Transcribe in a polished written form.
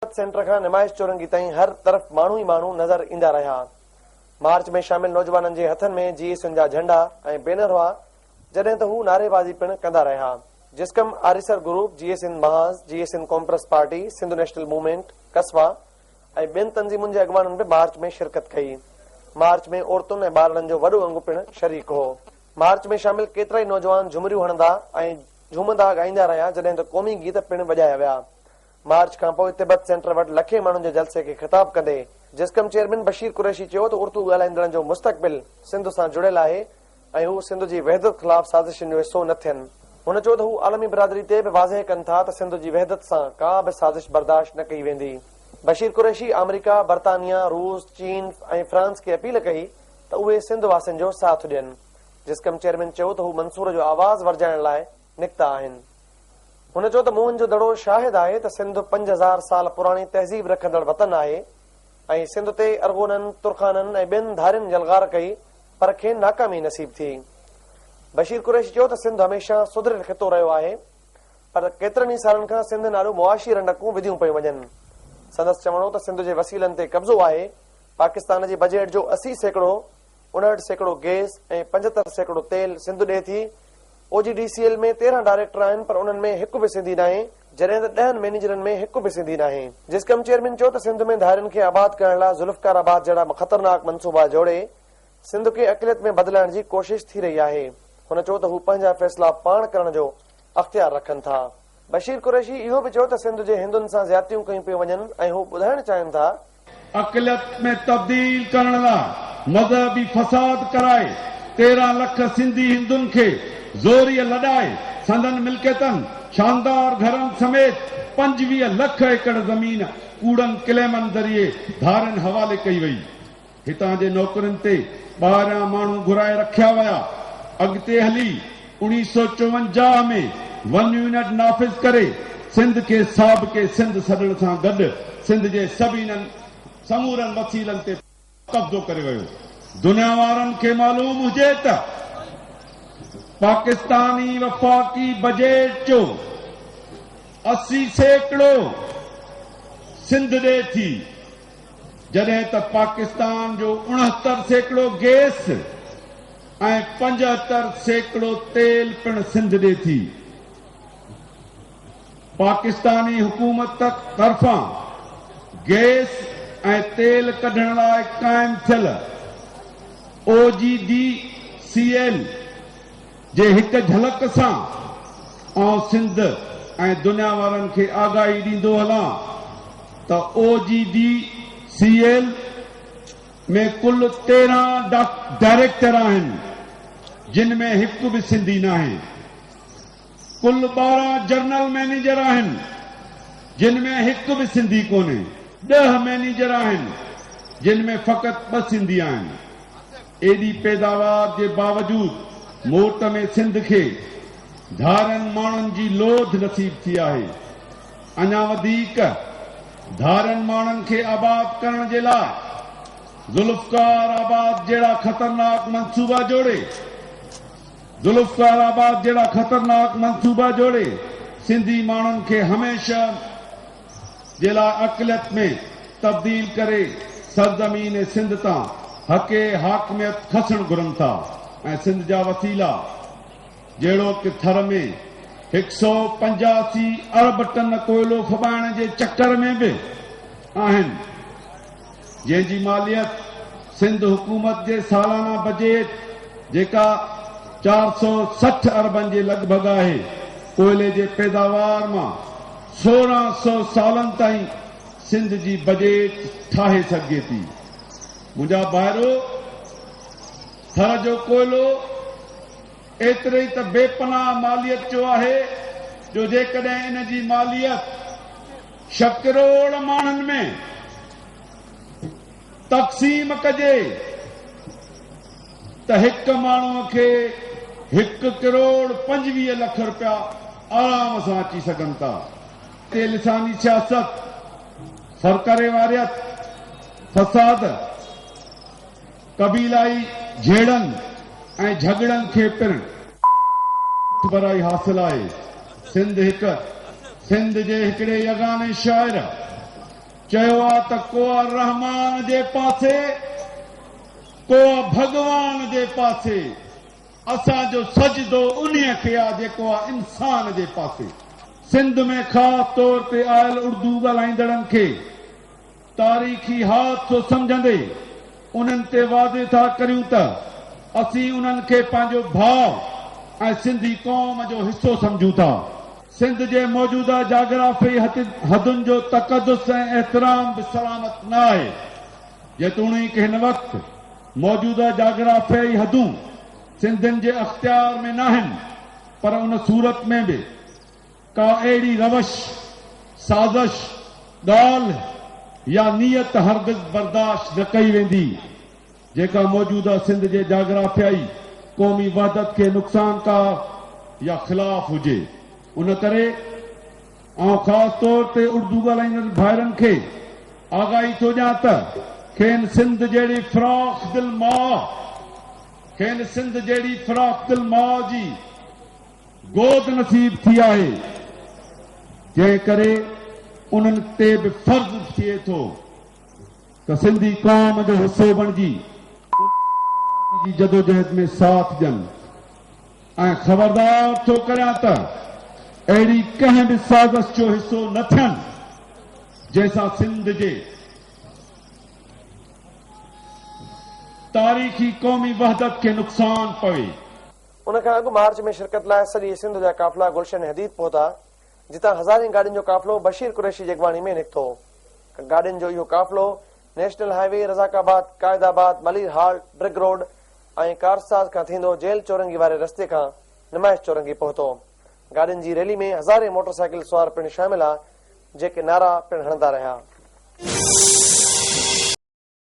Centre کان نمائش چورنگي تائين هر طرف ماڻهو ئي ماڻهو نظر ايندا رهيا. مارچ ۾ شامل نوجوانن جي هٿن ۾ جي ايس اين جا جهنڊا ۽ بينر هئا، جڏهن ته هو نعريبازي پڻ ڪندا رهيا. جسقم آريسر گروپ، جي ايس اين محاذ، جي ايس اين قومپرست پارٽي، سنڌ نيشنل موومينٽ، ڪسوا ۽ ٻين تنظيمن جي اڳواڻن به مارچ ۾ شرڪت ڪئي. مارچ ۾ عورتن ۽ ٻارڙن جو وڏو انگ پڻ شريڪ هو. مارچ ۾ شامل ڪيترائي نوجوان جهمريون هڻندا ۽ جهومندا ڳائيندا رهيا، جڏهن ته قومي گيت پڻ وڄايا ويا. مارچ کانپوء تبت سينٽر وٽ لکين ماڻهن جي جلسي کي خطاب ڪندي جسقم چيئرمين بشير قريشي چيو ته اردو ڳالهائيندڙن جو مستقبل سنڌ سان جڙيل آهي ۽ هو سنڌ جي وحدت خلاف سازشن جو حصو نه ٿين. هن چيو ته هو عالمي برادري تي به واضح ڪن ٿا ته سنڌ جي وحدت سان ڪا به سازش برداشت نه ڪئي ويندي. بشير قريشي آمريڪا، برطانيا، روس، چين ۽ فرانس کي اپيل ڪئي ته اهي سنڌ واسين جو ساٿ ڏين. جسقم چيئرمين چيو ته هو منصور جو آواز ورجائڻ لاء نڪتا آهن. هن چيو ته موهن جو دڙو شاهد آهي ته سنڌ 5000 سال پراڻي تهذيب رکندڙ وطن آهي ۽ سنڌ تي ارغونن، ترخانن ۽ ٻين ڌارين يلغار ڪئي پر کين ناڪامي نصيب ٿي. بشير قريشي چيو ته سنڌ هميشه سڌريل خطو رهيو آهي پر ڪيترن ئي سالن کان سنڌين آڏو معاشي رنڊڪون وڌيون پيون وڃن. سندس چوڻ هو ته سنڌ جي وسيلن تي قبضو آهي، پاڪستان جي بجيٽ جو 80%، 59% گئس ۽ 75% تيل سنڌ ڏئي ٿي، او جي ڊي سي ايل ۾ 13 ڊائريڪٽر آهن پر انهن ۾ هڪ به سنڌي ناهي، جڏهن ته ڏهن مئنيجرن ۾ هڪ به سنڌي ناهي. جسقم چيئرمين چيو ته سنڌ ۾ ڌارين کي آباد ڪرڻ لاء ذوالفقار آباد جهڙا خطرناڪ منصوبا جوڙي سنڌ کي اقليت ۾ بدلائڻ جي ڪوشش ٿي رهي آهي. هن چيو ته هو پنهنجا فيصلا پاڻ ڪرڻ جو اختيار رکن ٿا. بشير قريشي اهو به چيو ته سنڌ جي هندن سان زيادتيون ڪيون پيون وڃن ۽ هو ٻڌائڻ چاهين ٿا اقليت ۾ تبديل ڪرڻ لاء مذهبي فساد ڪرائي 13 لک سنڌي هندن کي زوريء لڏائي سندن ملڪيتن، شاندار گهرن سميت 25 لک ايڪڙ زمين ڪوڙن ڪليمن ذريعي ڌارين حوالي ڪئي وئي. هتان جي نوڪرين تي ٻاهريان ماڻهو گهرائي رکيا ويا. اڳتي هلي 1954 ۾ ون يونٽ نافذ ڪري سنڌ کي سابقي سنڌ سڏڻ سان گڏ سنڌ جي سڀينن سمورن وسيلن تي قبضو ڪري ويو. دنيا وارن کي معلوم هجي ته پاڪستاني وفاقي بجيٽ جو 80% سنڌ ڏئي ٿي. جڏهن ته پاڪستان جو 69% گئس ۽ 75% تيل پڻ سنڌ ڏي ٿي. پاڪستاني حڪومت طرفان گئس ۽ تيل ڪڍڻ لاء قائم ٿيل او جي ڊي سي ايل جي هڪ جهلڪ سان آئون سنڌ ۽ دنيا وارن کي آگاهي ڏيندو هلان ته او جي ڊي سي ايل ۾ ڪل 13 ڊائريڪٽر آهن جن ۾ هڪ به سنڌي ناهي. ڪل 12 جنرل مئنيجر آهن جن ۾ هڪ به سنڌي ڪونهي. ڏهه مئنيجر آهن جن ۾ فقط ٻه سنڌي آهن. ايڏي پيداوار جي باوجود موٽ ۾ سنڌ کي ڌارين ماڻهن جي لوڌ نصيب ٿي آهي. اڃا وڌيڪ ڌارين ماڻهن کي آباد ڪرڻ جي لاء ذوالفقار آباد جهڙا خطرناڪ منصوبا جوڙي ذوالفقار آباد جهڙا خطرناڪ منصوبا جوڙي سنڌي ماڻهن کي هميشه جي لاء اقليت ۾ تبديل ڪري سرزمين سنڌ تان حق حاڪميت کسڻ گهرن ٿا ۽ سنڌ جا وسيلا جهڙوڪ ٿر ۾ 185 ارب ٽن ڪوئلو ڦٻائڻ جي چڪر ۾ به آهن جنهن جي ماليت سنڌ حڪومت جي سالانه بجيٽ جيڪا 460 اربن جي لڳ ڀڳ آهي ڪوئلي جي پيداوار مان 1600 سالن تائين سنڌ جي بجيٽ ٺاهي سگهجي ٿي. منهنجا ڀائرو! ٿر جو ڪوئلو ايتري ته بي پناهه ماليت جو آهي جو جيڪڏهن ان جي ماليت ڇهه ڪروڙ ماڻهن ۾ تقسيم ڪجي ته هڪ ماڻهوء کي هڪ ڪروڙ 25 لک رپيا آرام سان اچي سگهن ٿا. تي لساني سياست، فرقريواريت، فساد، قبيلائي جهيڙن ۽ جهڳڙن کي پڻ پٺڀرائي حاصل آهي. سنڌ هڪ سنڌ جي هڪڙي يگاني شاعر. چيو آ ته ڪو آ رحمان جي پاسي، ڪو آ ڀڳوان جي پاسي، اسان جو سجدو انهيء کي آ جيڪو آ انسان جي پاسي. سنڌ ۾ خاص طور تي آيل اردو ڳالهائيندڙن کي تاريخي حادثو سمجهندي انهن تي واضح ٿا ڪريون ته اسين انهن کي پنهنجو ڀاء ۽ سنڌي قوم جو حصو سمجهون ٿا. سنڌ جي موجوده جاگرافي حدن جو تقدس ۽ احترام به سلامت نه آهي. جيتوڻيڪ هن وقت موجوده جاگرافيائي حدون سنڌين جي اختيار ۾ ناهن پر ان صورت ۾ به ڪا اهڙي روش، سازش، ڳالهه يا نيت هرگز برداشت نه ڪئي ويندي، جيڪا موجوده سنڌ جي جاگرافيائي قومي وحدت کي نقصانڪار يا خلاف هجي. ان ڪري آئون خاص طور تي اردو ڳالهائيندڙ ڀائرن کي آگاهي ٿو ڏيان ته کين سنڌ جهڙي فراخ دل ماء کين سنڌ جهڙي فراخ دل ماء جي گود نصيب ٿي آهي، جنهن ڪري انهن تي به فرض ٿئي ٿو ته سنڌي قوم جو حصو بڻجي ان جي جدوجهد ۾ ساٿ ڏين ۽ خبردار ٿو ڪريان ته اهڙي ڪنهن به سازش جو حصو نه ٿين جنهن سان سنڌ جي تاريخي قومي وحدت کي نقصان پوي. ان کان اڳ مارچ ۾ شرڪت لاء سڄي سنڌ جا قافلا گلشن حديد پهتا، جتان هزارين گاڏين جو قافلو بشير قريشي جي اڳواڻي ۾ نڪتو. گاڏين جو اهو قافلو national highway, Razzaqabad, Quaidabad, Malir halt, Drigh road ۽ Karsaz کان ٿيندو جيل چورنگي واري رستي کان نمائش چورنگي پهتو. گاڏين جي ريلي ۾ هزارين موٽر سائيڪل سوار پڻ شامل ها، جيڪي نعرا پڻ هڻندا رهيا.